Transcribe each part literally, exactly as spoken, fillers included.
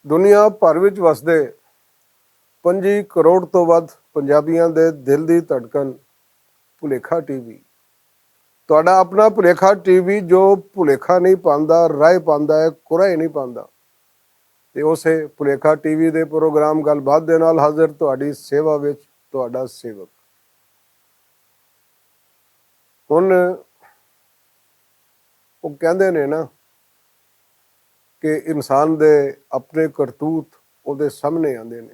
دنیا بھر وچ وسدے پنجی کروڑ توں ودھ پنجابیاں دے دل دی تڑکن، پلیکھا ٹی وی۔ تہاڈا اپنا پلیکھا ٹی وی جو پلیکھا نہیں پاندا، رائے پاندا ہے، کورا ہی نہیں پاندا۔ تے اسے پلیکھا ٹی وی دے پروگرام گل بات دے نال حاضر تہاڈی سیوا وچ تہاڈا سیوک۔ ہن او کہندے نے نا کہ انسان دے اپنے کرتوت اوہدے سامنے آندے نے،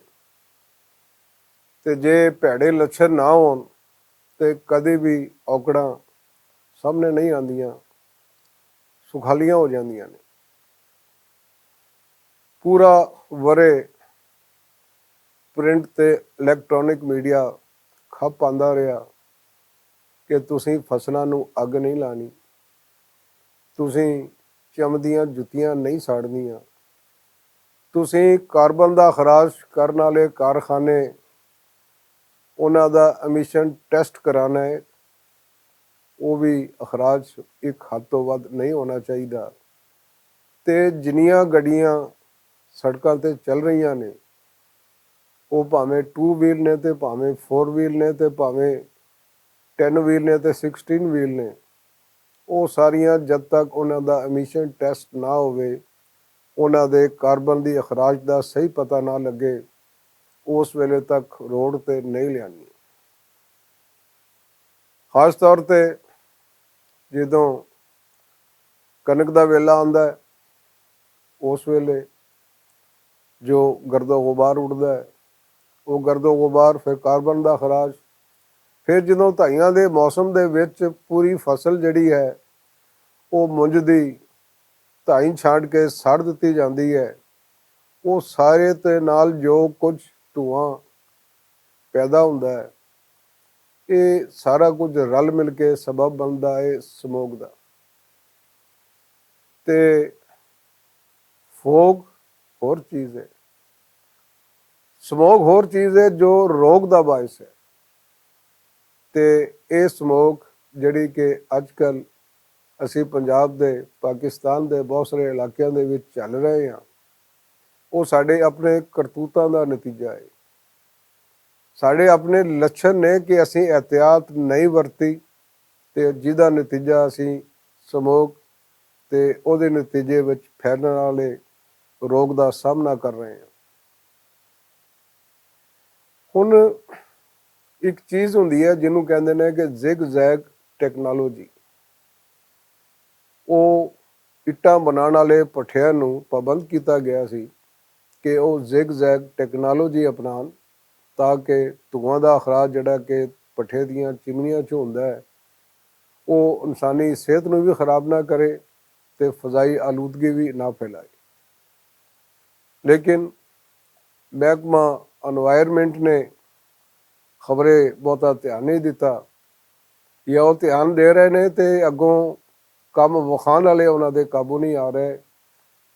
تے جے پیڑے لچھر نہ ہون تے کدی وی اوکڑاں سامنے نہیں آندیاں، سکھالیاں ہو جاندیاں نے۔ پورا ورے پرنٹ تے الیکٹرانک میڈیا کھپ آندا رہیا کہ تسیں فصلاں نوں اگ نہیں لانی، تسیں چمدیاں جتیاں نہیں ساڑنیاں، تسیں کاربن دا خراج کرن والے کارخانے انہاں دا امیشن ٹیسٹ کرانا ہے، او وی اخراج اک حد توں ودھ نہیں ہونا چاہیدا۔ تے جنیاں گڈیاں سڑکاں تے چل رہیاں نے، او پاویں ٹو ویل نے تے پاویں فور ویل نے تے پاویں ٹین ویل نے تے سکسٹین ویل نے، او ساریاں جد تک انہاں دا امیشن ٹیسٹ نہ ہووے، انہاں دے کاربن دی اخراج دا صحیح پتہ نہ لگے، اس ویلے تک روڈ تے نہیں لیانی۔ خاص طور تے جدوں کنک دا ویلا آندا ہے، اس ویلے جو گرد و غبار اڑدا ہے، وہ گرد و غبار پھر کاربن دا خراج۔ پھر جدوں دھائیاں دے موسم دے وچ پوری فصل جڑی ہے، وہ منجھ دی دھائی چھانڈ کے سڑ دتی جاندی ہے، وہ سارے تے نال جو کچھ دھواں پیدا ہوندا ہے، یہ سارا کچھ رل مل کے سبب بندا ہے سموگ دا۔ تے فوگ ہور چیز ہے، سموگ ہور چیز ہے جو روگ دا باعث ہے۔ تے اے سموگ جڑی کہ اج کل اسی پنجاب دے، پاکستان دے بہت سارے علاقیاں دے وچ چل رہے ہاں، وہ ساڈے اپنے کرتوتاں دا نتیجہ ہے۔ ساڈے اپنے لچھن نے کہ اسی احتیاط نہیں ورتی، تے جس دا نتیجہ اسی سموگ تے او دے نتیجے وچ پھیلن والے روگ دا سامنا کر رہے ہیں۔ ہن ایک چیز ہوندی ہے جنوں کہندے نے کہ زگ زیگ ٹیکنالوجی۔ او اٹاں بنان والے پٹھیاں نوں پابند کیتا گیا سی کہ او زگ زیگ ٹیکنالوجی اپنان، تاکہ دھواں دا اخراج جڑا کہ پٹھے دیاں چمنیاں چ ہوندا ہے، او انسانی صحت نوں وی خراب نہ کرے تے فضائی آلودگی وی نہ پھیلائے۔ لیکن محکمہ انوائرمنٹ نے خبرے بہتا دھیان نہیں دتا، یا وہ دھیان دے رہے نے تے اگوں کم وکھان والے انہاں دے قابو نہیں آ رہے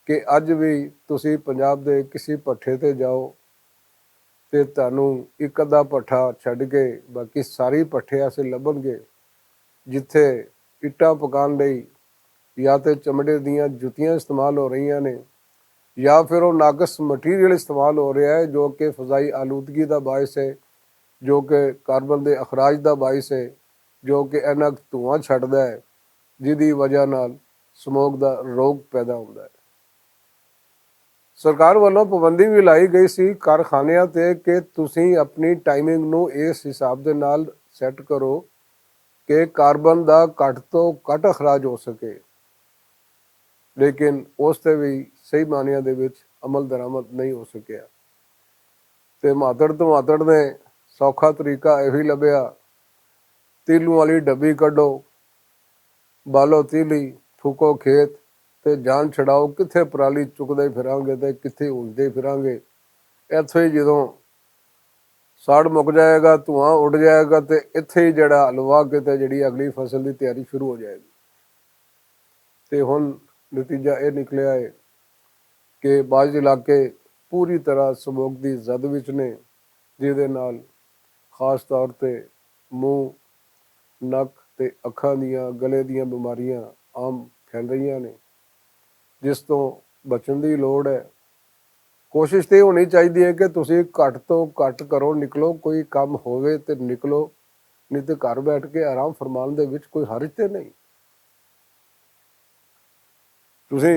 کہ اج وی تسی پنجاب دے کسی پٹھے تے جاؤ تے تانوں اک ادھا پٹھا چھڈ کے باقی ساری پٹھے ایسے لبھن گے جتھے اٹاں پکان لئی یا تے چمڑے دیاں جتیاں استعمال ہو رہیاں نے، یا پھر وہ ناقص مٹیریل استعمال ہو رہا ہے جو کہ فضائی آلودگی دا باعث ہے، جو کہ کاربن دے اخراج دا باعث ہے، جو کہ اینک دھواں چھڈدا ہے، جس دی وجہ نال سموگ دا روگ پیدا ہوندا ہے۔ سرکار ولوں پابندی وی لائی گئی سی کارخانیاں تے کہ تسی اپنی ٹائمنگ نوں اس حساب دے نال سیٹ کرو کہ کاربن دا گھٹ توں گھٹ اخراج ہو سکے، لیکن اس تے وی صحیح معنیاں دے وچ عمل درآمد نہیں ہو سکیا۔ تے ماتڑ توں ماتڑ نے سوکھا طریقہ ایہی لبھیا، تیلوں والی ڈبی کڈو، بالو تیلی، پھوکو کھیت، تے جان چھڑاؤ، کتھے پرالی چکدے پھراں گے تے کتھے اونجدے پھراں گے۔ ایتھے ہی جدوں ساڑ مک جائے گا، دھواں اڈ جائے گا تے ایتھے ہی جڑا حلوا کیتے جڑی اگلی فصل دی تیاری شروع ہو جائے گی۔ تے ہن نتیجہ اے نکلیا ہے کہ بعض علاقے پوری طرح سموگ دی زد وچ نے، جس دے نال خاص طور تے منہ، نک تے اکھاں دیاں، گلے دیاں بیماریاں عام پھیل رہیاں نے، جس توں بچن دی لوڑ ہے۔ کوشش تے ہونی چاہیدی ہے کہ تسی گھٹ توں گھٹ کرو نکلو، کوئی کم ہووے تے نکلو، نہیں تے گھر بیٹھ کے آرام فرمان دے وچ کوئی حرج تے نہیں۔ تسی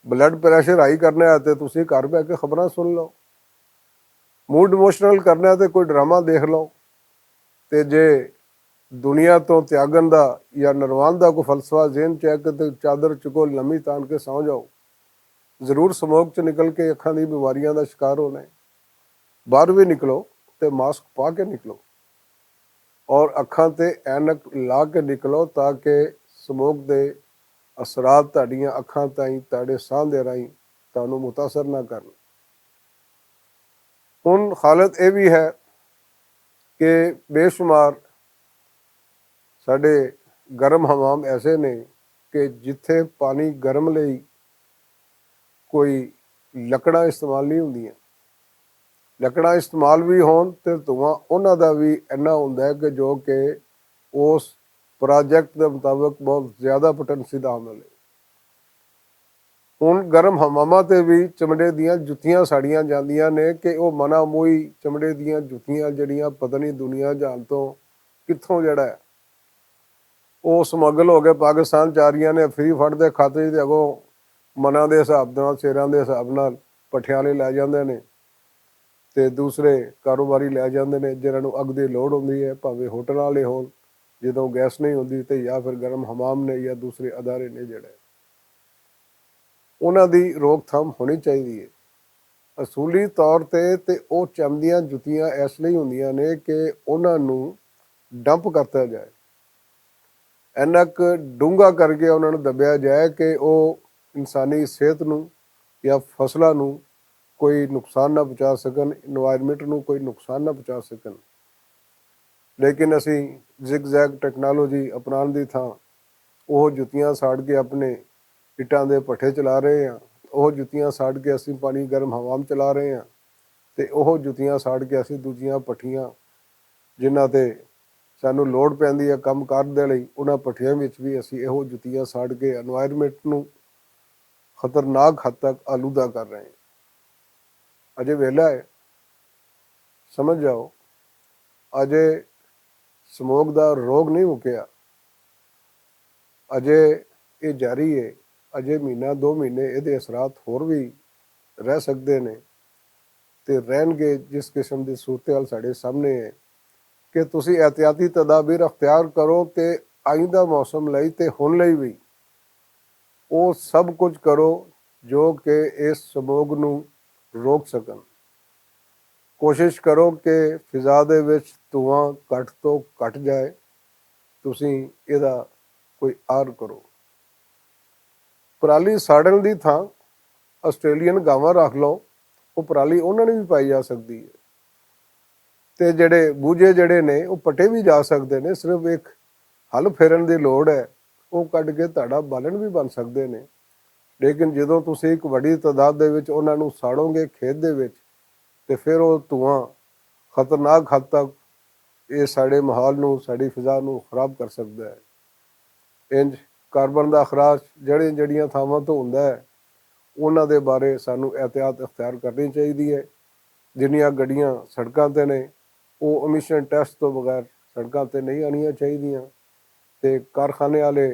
بلڈ پریشر ہائی کرنا ہے تے تسی گھر بیٹھ کے خبراں سن لو، موڈ ایموشنل کرنا ہے تے کوئی ڈرامہ دیکھ لو۔ تے جے دنیا توں تیاگن دا یا نروان دا کوئی فلسفہ ذہن چ ہے کہ تے چادر چکو، لمی تان کے سو جاؤ۔ ضرور سموک چ نکل کے اکھاں دی بیماریاں دا شکار ہونا ہے۔ باہر بھی نکلو تے ماسک پا کے نکلو، اور اکھاں تے اینک لا کے نکلو تاکہ سموک دے اثرات تہاڈیاں اکھاں تائیں تہاڈے ساہ دے راہیں تہانوں متاثر نہ کرن۔ ہن حالت اے وی ہے کہ بے شمار ساڈے گرم حمام ایسے نے کہ جتھے پانی گرم لئی کوئی لکڑاں استعمال نہیں ہوندیاں، لکڑاں استعمال وی ہون تے دھواں انہاں دا وی اینا ہوندا ہے کہ جو کہ اس پراجیکٹ دے مطابق بہت زیادہ پوٹنسی دا حامل ہے۔ ہن گرم حماماں تے وی چمڑے دیاں جتیاں ساڑیاں جاندیاں نے کہ او منا موئی چمڑے دیاں جتیاں جڑیاں پتہ نہیں دنیا جہان توں کتھوں جڑا ہے او سمگل ہو کے پاکستان چاریاں نے فری فنڈ دے خاطر دے اگوں منا دے حساب نال سیراں دے حساب نال پٹھیاں لے لے جاندے نے تے دوسرے کاروباری لے جاندے نے جنہاں نوں اگ دی لوڑ ہوندی ہے، بھاویں ہوٹل والے ہون جدوں گیس نہیں ہوندی تے یا پھر گرم حمام نے یا دوسرے ادارے نے جڑے انہاں دی روک تھام ہونی چاہیدی ہے۔ اصولی طور تے تے او چمدیاں جتیاں اس لئی ہوندیاں نے کہ انہاں نوں ڈمپ کرتا جائے، اینک ڈونگا کر کے انہاں نوں دبیا جائے کہ او انسانی صحت نوں یا فصلاں نوں کوئی نقصان نہ پہنچا سکن، انوائرمنٹ نوں کوئی نقصان نہ پہنچا سکن۔ لیکن اسی زگ زیگ ٹیکنالوجی اپنان دی تھاں اوہ جتیاں ساڑ کے اپنے اٹاں دے پٹھے چلا رہے ہیں، اوہ جتیاں ساڑ کے اسی پانی گرم حوام چلا رہے ہیں، تے اوہ جتیاں ساڑ کے اسی دوجیاں پٹھیاں جنہاں تے سانوں لوڑ پیندی ہے کم کار دے لئی انہاں پٹھیاں وچ وی اسی ایہو جتیاں ساڑ کے انوائرمنٹ نوں خطرناک حد تک آلودہ کر رہے ہیں۔ اجے ویلا ہے، سمجھ جاؤ، اجے سموگ دا روگ نہیں مکیا، اجے یہ جاری ہے۔ اجے مہینہ دو مہینے یہ اثرات ہور بھی رہ سکتے نے تے رہن گے۔ جس قسم دی صورتحال ساڈے سامنے ہے کہ تسی احتیاطی تدابیر اختیار کرو تے آئندہ موسم لئی تے ہن لئی بھی او سب کچھ کرو جو کہ اس سموگ نوں روک سکن۔ کوشش کرو کہ فضا دے وچ دھواں گھٹ توں گھٹ جائے۔ تسی ایہدا کوئی آر کرو۔ پرالی ساڑن دی تھاں آسٹریلین گاواں رکھ لو، او پرالی انہاں نوں وی پائی جا سکدی ہے۔ تے جڑے بوجھے جڑے نے او پٹے وی جا سکدے نے، صرف ایک ہل پھیرن دی لوڑ ہے۔ او کڈ کے تہاڈا بالن وی بن سکدے نے۔ لیکن جدوں تسی ایک وڈی تعداد دے وچ انہاں نوں ساڑو گے کھیت دے وچ، تے فیر او دھواں خطرناک حد تک ایہہ ساڈے ماحول نوں ساڈی فضا نوں خراب کر سکدا ہے۔ انج کاربن دا اخراج جڑیاں جڑیاں تھاواں توں ہوندا ہے، انہاں دے بارے سانوں احتیاط اختیار کرنی چاہیدی ہے۔ جنیاں گڈیاں سڑکاں تے نے، او امیشن ٹیسٹ توں بغیر سڑکاں تے نہیں آنیاں چاہیدیاں۔ تے کارخانے والے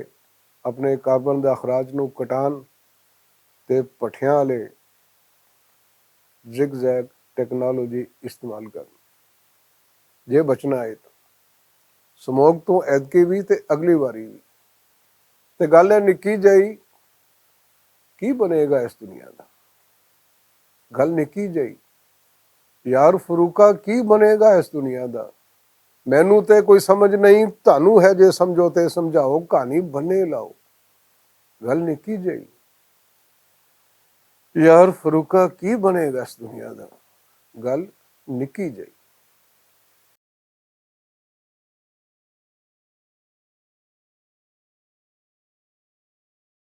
اپنے کاربن دے اخراج نوں کٹان تے پٹھیاں والے زگ زیگ ٹیکنالوجی استعمال کرن۔ جے بچنا ہے تو سموگ توں ایتکی وی تے اگلی واری وی۔ تے گل ہے نکی جائی، کی بنے گا اس دنیا دا؟ گل نکی جائی، یار فروقہ، کی بنے گا اس دنیا دا؟ مینوں تے کوئی سمجھ نہیں، تانوں ہے جے سمجھو تے سمجھاؤ، کہانی بنے لاؤ۔ گل نکی جائی، یار فروقہ، کی بنے گا اس دنیا دا؟ گل نکی جائی۔